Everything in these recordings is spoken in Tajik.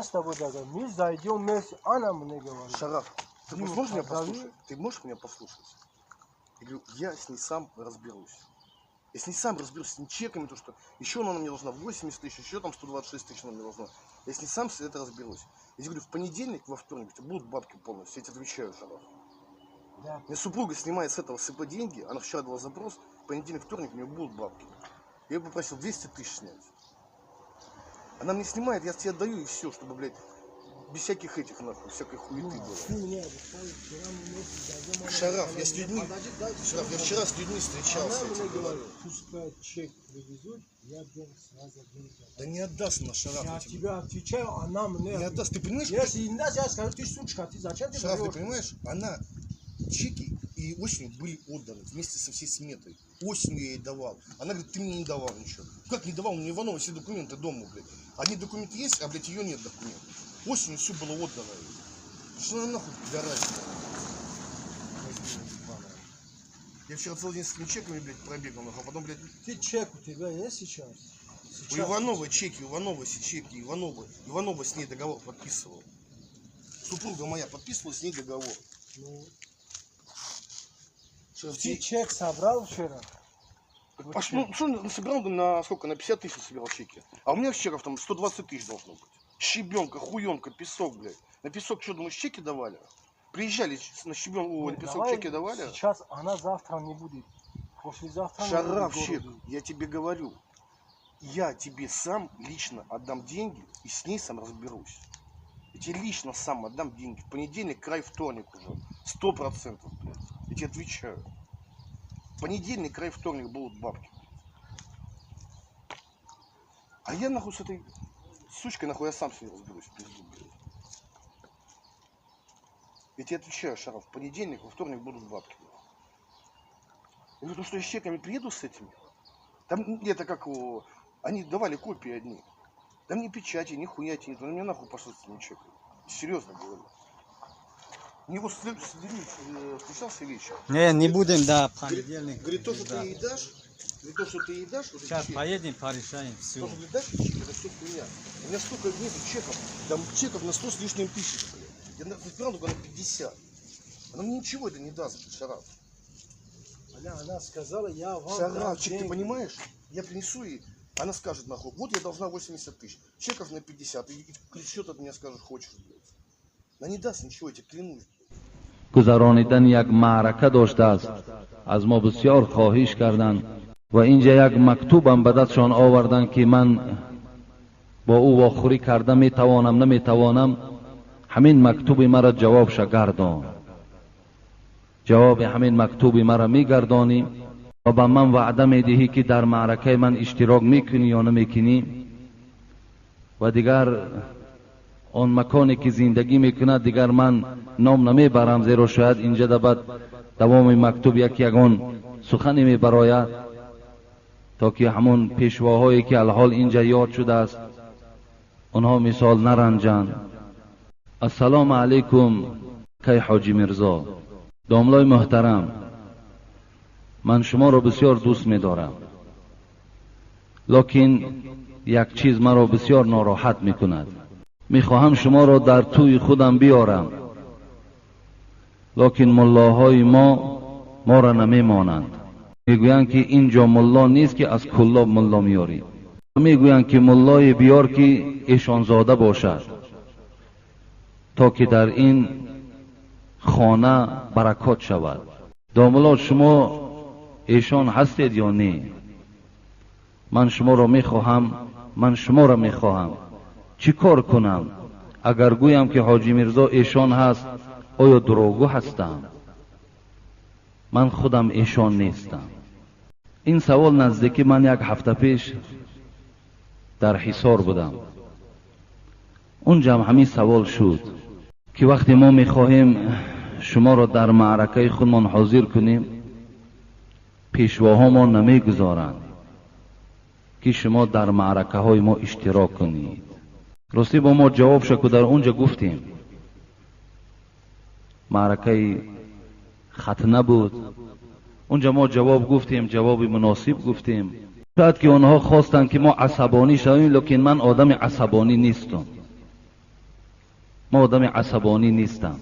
Я с тобой договор. Мы зайдем вместе, она мне говорит. Шараф, ты Диму, можешь меня позови. Послушать? Ты можешь меня послушать? Я говорю, я с ней сам разберусь. Я с ней сам разберусь, с ними чеками, то, что еще она мне должна 80 тысяч, еще там 126 тысяч она мне должна. Я с ней сам с это разберусь. Я тебе говорю, в понедельник, во вторник у тебя будут бабки полностью, я тебе отвечаю, Шараф. Да. Мне супруга снимает с этого СП деньги, она вчера дала запрос, в понедельник, вторник у нее будут бабки. Я ее попросил 200 тысяч снять. Она мне снимает, я тебе отдаю и все, чтобы, блядь, без всяких этих, нахуй, всякой хуеты Ну, было. ты мне обещал, вчера мы вместе зайдем, она Шараф, я сказала с мне, людьми, подожди, дай, Шараф, я вчера с людьми встречался, Она я тебе мне говорю. говорит, пускай чек привезут, я денег сразу деньги отдам. Да не отдаст на Шараф, Я я тебе. тебе отвечаю, она мне Не отдаст, ты понимаешь? Если не даст, я скажу, ты сучка, ты зачем ты Шараф, ты врешь? Понимаешь, она чеки и осенью были отданы вместе со всей сметой. Осенью я ей давал. Она говорит, ты мне не давал ничего. Как не давал? У меня Иванова все документы дома, блядь. Одни документы есть, а, блядь, ее нет документов. Осенью все было отдано ей. Что она нахуй пидорасина? Ебаная. Я вчера целый день с этими чеками, блядь, пробегал, нахуй, а потом, блядь, Ты чек у тебя есть сейчас? У Сейчас. Иванова чеки, у Иванова все чеки, Иванова, Иванова с ней договор подписывал. Супруга моя подписывала с ней договор. Ну, Шараф, ты чек собрал вчера? Вот А что, ну, что он собирал на сколько? На 50 тысяч собирал чеки. А у меня чеков там 120 тысяч должно быть. Щебенка, хуенка, песок, блядь. На песок что, думаешь, чеки давали? Приезжали на щебенку, Ну, на песок давай чеки давали? Сейчас она завтра не будет. Послезавтра не будет в Шарафчик, городе. Я тебе говорю. Я тебе сам лично отдам деньги и с ней сам разберусь. Я тебе лично сам отдам деньги. В понедельник, край вторник уже. 100%, блядь. Я тебе отвечаю. В понедельник, край вторник будут бабки. А я нахуй с этой сучкой, нахуй я сам с ней разберусь, в пизду, блядь. Я тебе отвечаю, Шараф, в понедельник, во вторник будут бабки. Я говорю, ну что, я с чеками приеду с этими? Там это как его, они давали копии одни. Там ни печати, ни хуяти нет. Он меня нахуй пошел с этими чеками. Серьезно говорю. У него с людьми встречался вечером. Не, не будем, да, Говорит, понедельник. говорит, то, что Да. ты ей дашь, говорит, то, что ты ей дашь, вот эти Сейчас чеки, поедем, порешаем все. то, что ты дашь чеки, это все хуйня. У меня столько нету чеков, там чеков на 100 с лишним тысяч, блядь. Я насобирал только на 50. Она мне ничего это не даст, блядь, Шараф. Бля, она сказала, я вам дам Шарафчик, ты деньги. Понимаешь? Я принесу ей, она скажет, нахуй, вот я должна 80 тысяч, чеков на 50, и что ты от меня скажешь, хочешь, блядь. Она не даст ничего, я тебе клянусь. Гузаронидан як маърака доштааст аз мо бисёр хоҳиш карданд ва инҷа як мактубам ба дастшон оварданд ки ман бо ӯ вохӯрӣ карда метавонам наметавонам ҳамин мактуби маро ҷавобша гардон ҷавоби ҳамин мактуби маро мегардонӣ ва ба ман ваъда медиҳӣ ки дар маъракаи ман иштирок мекунӣ ё намекунӣ ва дигар он маконе ки зиндагӣ мекунад дигар ман ном намебарам зеро шояд инҷа дабад давоми мактуб як ягон сухане мебарояд то ки ҳамон пешвоҳое ки алҳол инҷа ёд шудааст онҳо мисол наранҷанд. Ассалому алайкум кай ҳоҷӣ Мирзо домлои муҳтарам ман шуморо бисёр дӯст медорам лекин як чиз маро бисёр нороҳат мекунад. Мехоҳам шуморо дар тӯи худам биёрам лекин муллоҳои мо моро намемонанд. Мегӯянд ки ин ҷо мулло нест ки аз Куллоб мулло меёрӣ. Мегӯянд ки муллое биёр ки эшонзода бошад то ки дар ин хона баракот шавад. Домулло шумо эшон ҳастед ё не? Ман шуморо мехоҳам ман шуморо мехоҳам чӣ кор кунам? Агар гӯям ки ҳоҷӣ Мирзо эшон ҳаст оё дурӯғгӯ ҳастам? Ман худам эшон нестам. Ин савол наздикӣ ман як ҳафта пеш дар Ҳисор будам унҷам ҳамин савол шуд ки вақте мо мехоҳем шуморо дар маъракаи худмон ҳозир кунем пешвоҳо мо намегузоранд ки шумо дар маъракаҳои мо иштирок кунед. Ростӣ бо мо ҷавоб шуд ку дар унҷа гуфтем маъракаи хатна буд унҷа мо ҷавоб гуфтем ҷавоби муносиб гуфтем. Шояд ки онҳо хостанд ки мо асабонӣ шавем лекин ман одами асабонӣ нестам. Ман одами асабонӣ нестам.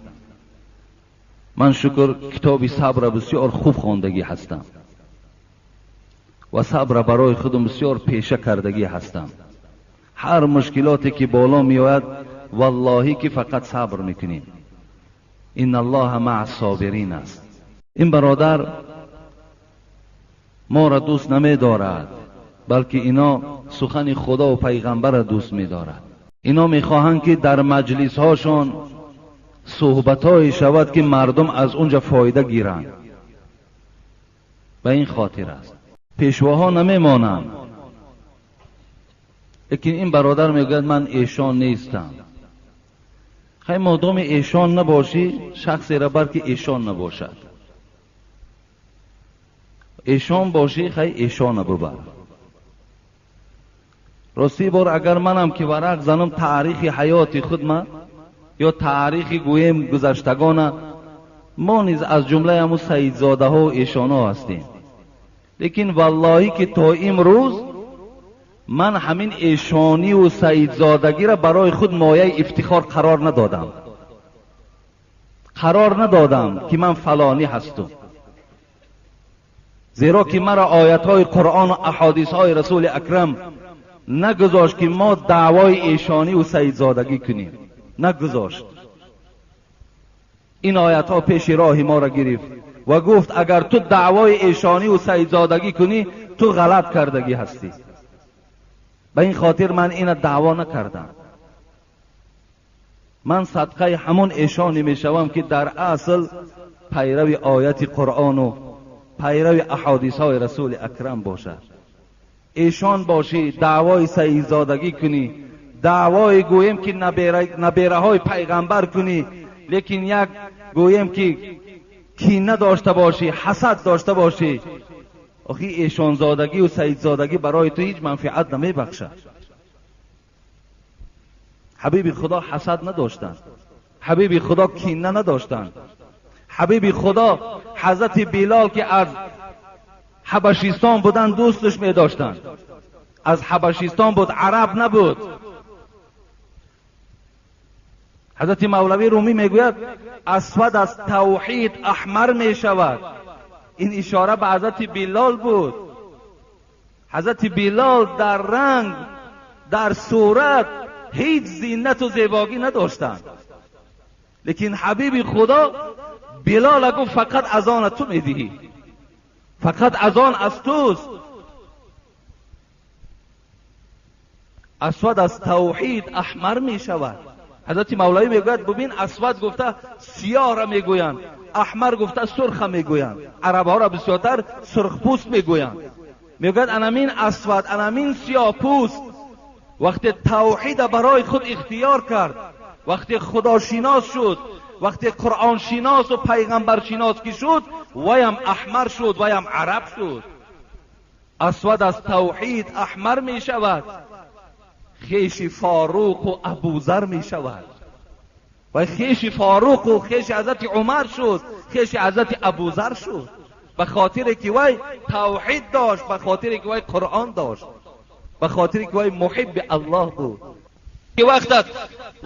Ман шукр китоби сабра бисёр хуб хондагӣ ҳастам ва сабра барои худам бисёр пеша кардагӣ ҳастам. Ҳар мушкилоте ки боло меояд, валлоҳӣ ки фақат сабр мекунем. Инналлоҳа маъа собирин аст. Ин бародар моро дӯст намедорад, балки ино сухани худо ва пайғамбарро дӯст медорад. Ино мехоҳанд ки дар маҷлисҳошон суҳбатҳое шавад ки мардум аз унҷа фоида гиранд. Ба ин хотир аст. Пешвоҳо намемонанд. Лекин ин бародар мегӯяд ман эшон нестам. Хай модоми эшон набошӣ, шахсеро бар ки эшон набошад. Эшон бошӣ, хай эшона бибар. Рости бор агар манам ки варақ занам таърихи ҳаёти худма ё таърихи гӯем гузаштагона, мо низ аз ҷумлаи ҳамун саидзодаҳо эшонҳо ҳастем. Лекин валлоҳӣ ки то имрӯз ман ҳамин эшониву саидзодагиро барои худ мояи ифтихор қарор надодам. Қарор надодам ки ман фалонӣ ҳастум. Зеро ки маро оятҳои Қуръону аҳодисҳои Расули Акрам нагузошт ки мо даъвои эшониву саидзодагӣ кунем. Нагузошт. Ин оятҳо пеши роҳи моро гирифт ва гуфт агар ту даъвои эшониву саидзодагӣ кунӣ, ту ғалат кардагӣ ҳастӣ. Ба ин хотир ман ина даъво накардам. Ман садқаи ҳамон эшоне мешавам ки дар асл пайрави ояти Қуръону пайрави аҳодисҳои Расули Акрам бошад. Эшон бошӣ, даъвои саидзодагӣ кунӣ, даъвои гӯем ки набераҳои пайғамбар кунӣ, лекин як гӯем ки кина дошта бошӣ, ҳасад дошта бошӣ, охи эшонзодагӣ ва саидзодагӣ барои ту ҳеҷ манфиат намебахшад. Ҳабиби Худо ҳасад надоштанд, Ҳабиби Худо кина надоштанд. Ҳабиби Худо ҳазрати Билол ки аз Ҳабашистон буданд дӯсташ медоштанд. Аз Ҳабашистон буд, араб набуд. Ҳазрати Мавлавӣ Румӣ мегӯяд асвад аз тавҳид аҳмар мешавад. Ин ишора ба ҳазрати Билол буд. Ҳазрати Билол дар ранг, дар сурат ҳеҷ зинату зебогӣ надоштанд. Лекин Ҳабиби Худо Билола гуфт фақат азона ту медиҳӣ, фақат азон аз туст. Асвад аз тавҳид аҳмар мешавад. Ҳазрати Мавлавӣ мегӯяд бубин асвад гуфта сиёҳро мегӯянд, аҳмар гуфта сурха мегӯянд. Арабҳоро бисёртар сурхпӯст мегӯянд. Мегӯяд анамин асвад, анамин сиёҳпӯст вақте тавҳида барои худ ихтиёр кард, вақте худошинос шуд, вақте қуръоншиносу пайғамбаршинос ки шуд, ваям аҳмар шуд, ваям араб шуд. Асвад аз тавҳид аҳмар мешавад, хеши Форуқу Абузар мешавад. Ва хеши Форуқу хеши ҳазрати Умар шуд, хеши ҳазрати Абузар шуд. Ба хотире ки вай тавҳид дошт, ба хотире ки вай Қуръон дошт, ба хотире ки вай муҳибби Аллоҳ буд.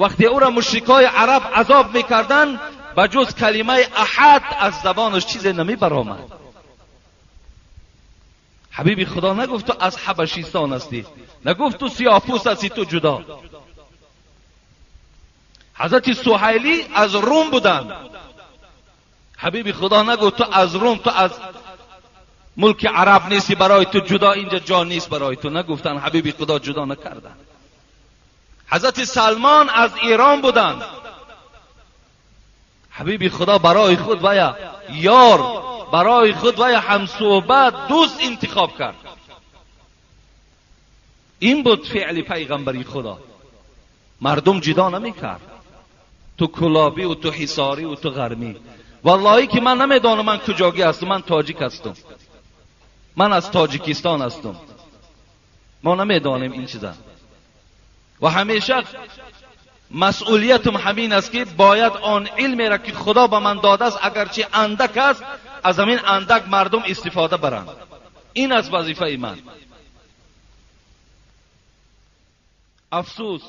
Вақте ӯро мушрикои араб азоб мекарданд, ба ҷуз калимаи аҳад аз забонаш чизе намебаромад. Ҳабиби Худо нагуфт ту аз Ҳабашистон ҳастӣ, нагуфт ту сиёҳпӯст ҳастӣ, ту ҷудо. Ҳазрати Суҳайлӣ аз Рум буданд. Ҳабиби Худо нагуфт ту аз Рум, ту аз мулки араб нестӣ, барои ту ҷудо инҷа ҷо нест барои ту. Нагуфтанд, Ҳабиби Худо ҷудо накарданд. Ҳазрати Салмон аз Эрон буданд. Ҳабиби Худо барои худ вая ёр, барои худ вая ҳамсуҳбат, дӯст интихоб кард. Ин буд феъли пайғамбари Худо. Мардум ҷудо намекард. Ту кулобӣ ту ҳисорӣ ту ғармӣ. Валлоҳӣ ки ман намедонам ман куҷогӣ ҳастам, ман тоҷик ҳастам, ман аз Тоҷикистон ҳастам. Мо намедонем ин чиза. Ва ҳамеша масъулиятам ҳамин аст ки бояд он илмеро ки Худо ба ман додааст, агарчи андак аст, аз ҳамин андак мардум истифода баранд. Ин аст вазифаи ман. Афсӯс.